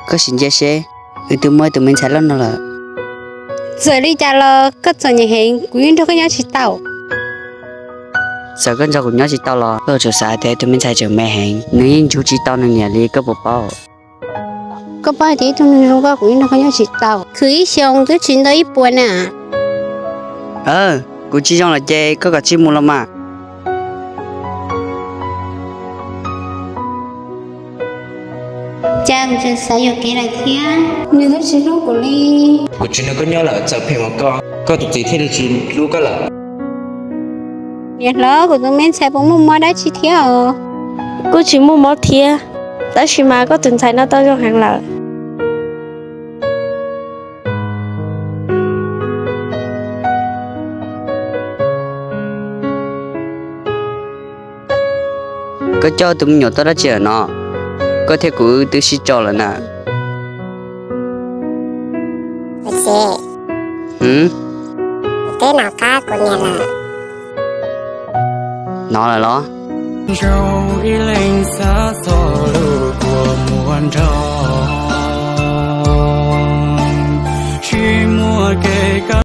Koj sim ntsia seb, wb twb muaj ib tug me ntxhais loj no lawm. Txawm li cas los koj txom nyem heev, kuv yeej nrog koj nyob tsis tau. Txawm koj nrog kuv nyob tsis tau los koj yuav tsum xav hais tias ib tug me ntxhais tseem me heev, nws yeej ntsib tsis tau nws niam li, koj puas paub? Koj paub hais tias ib tug neeg zoo nkauj kuv yeej nrog koj nyob tsis tau. Khwv ib xyoos twb tsis ntau ib puas na. Kuv tsis zoo lawm ces koj kav tsij mus los mas. Cas kuv tseem xav yuam kev lawm thiab, nws twb tsis hlub kuv li. Kuv tsis nrog koj nyob lawm, txawm phem ua koj, koj tus txiv thiaj li tsis hlub koj lawm. Niam hlob, kuv tus me ntxhais puas muaj mob dab tsi thiab os? Kuj tsis muaj mob thiab, tab sis mas koj tus ntxhais no tau zoo heev lawm. Koj coj tus me nyuam tuaj dab tsi lawm no? Koj thiab kuv wb twb sib tso lawm na. Kuv txiv, kuv twb nov qab kuv niam lawm. Nov lawm los? Nrog ib leeg xav txog lub kua muag nrog.